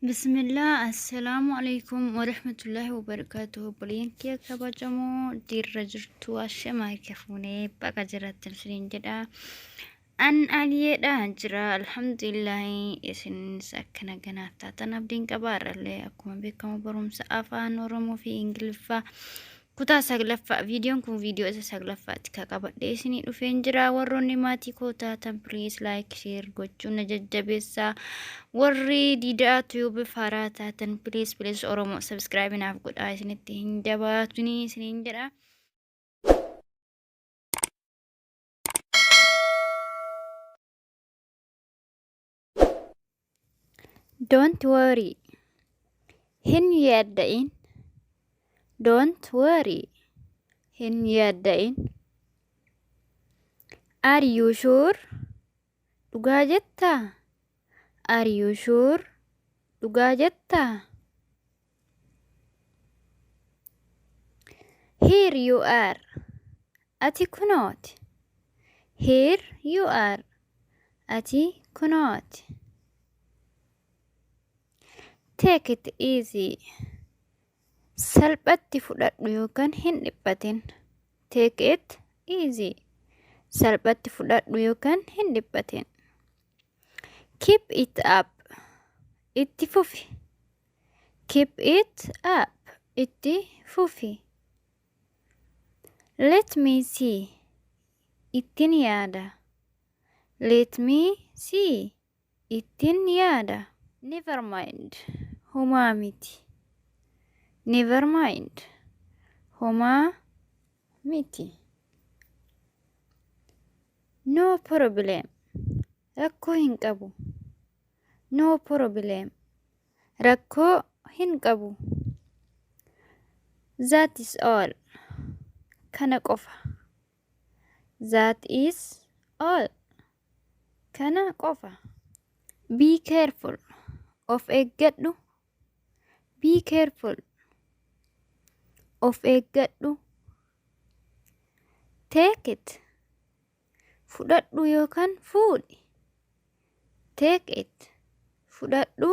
Bismillah, assalaamu alaikum warahmatullahi wabarakaatuh. Obboleeyyan kiyya kabajamoo dirra jirtu ashamaa kafuunee baqa jiraattan isiniin jedha. An aliyeedha jira alhamdulillahi isinis akkana ganaaf taatan abdiin qaba. Har'allee akkuma beekamu barumsa afaan Oromoo fi Ingiliffaa kutaa saglaffaa viidiyoon kun viidiyoo isa saglaffaatti ka qabadhee isinii dhufeen jira. Warroonni maatii koo taatan please like share gochuun na jajjabeessaa. Warri diidaa tube faaraa taatan please please Oromoo subscribe naaf godhaa isinitti hin jabaatuni isiniin jedha. Don't worry. Hin yaadda'in. Don't worry. Hin yaadda'in. Are you sure? Dhugaa jettaa? Are you sure? Dhugaa jettaa? Here you are. Ati kunooti. Here you are. Ati kunooti. Take it easy. Salphatti fudhadhu yookaan hin dhiphatin. Take it easy. Salphatti fudhadhu yookaan hin dhiphatin. Keep it up. Itti fufi. Keep it up. Itti fufi. Let me see. Ittin yaada. Let me see. Ittin yaada. Never mind. Homaa miti. Never mind. Homaa miti. No problem. Rakkoo hin qabu. No problem. Rakkoo hin qabu. That is all. Kana qofa. That is all. Kana qofa. Be careful. Of eeggadhu. Be careful. Of eeggadhu. Take it. Fudhadhu yookaan fuudhi. Take it. Fudhadhu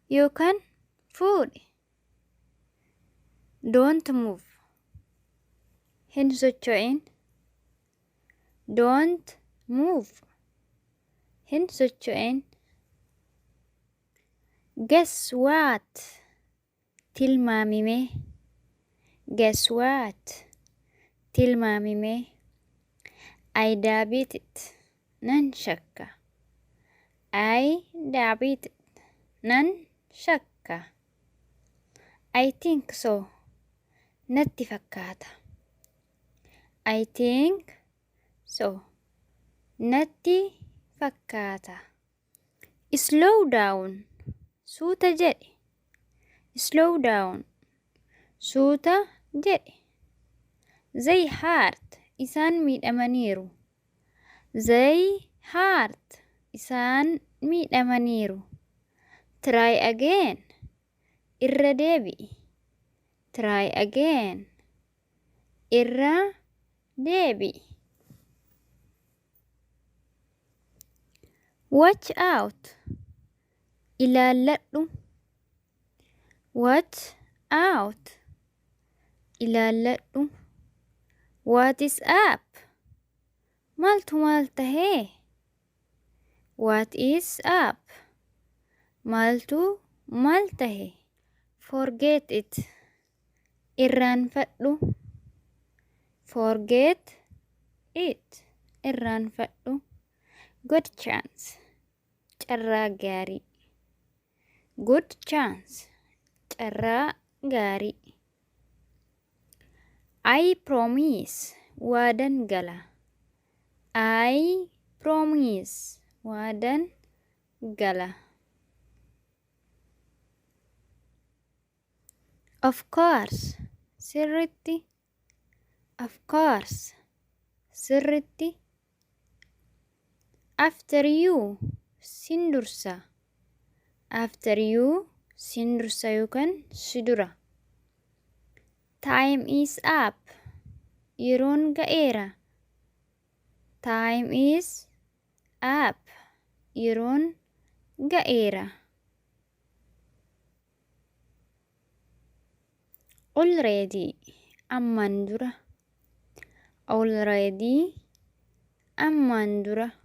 yookaan fuudhi. Don't move. Hin socho'in. Don't move. Hin socho'in. Guess what? Tilmaami mee. Guess what? Tilmaami mee. I doubt it. Nan shakka. I doubt it. Nan shakka. I think so. Natti fakkaata. I think so. Natti fakkaata. Slow down. Suuta jedhi. Slow down. Suuta jedhi. They hurt. Isaan miidhamaniiru. They hurt. Isaan miidhamaniiru. Try again. Irra deebi'i. Try again. Irra deebi'i. Watch out. Ilaalladhu. Watch out. Ilaalladhu. What is up? Maaltu maal tahee? What is up? Maaltu maal tahe? Forget it. Irraanfadhu. Forget it. Irraanfadhu. Good chance. Carraa gaarii. Good chance. Carraa gaarii. I promise. Waadan gala. I promise. Waadan gala. Of course. Sirritti. Of course. Sirritti. After you. Sin dursa. After you. Sin dursa yookaan si dura. Time is up. Yeroon ga'eera. Time is up. Yeroon ga'eera. Already, ammaan dura. Already, ammaan dura.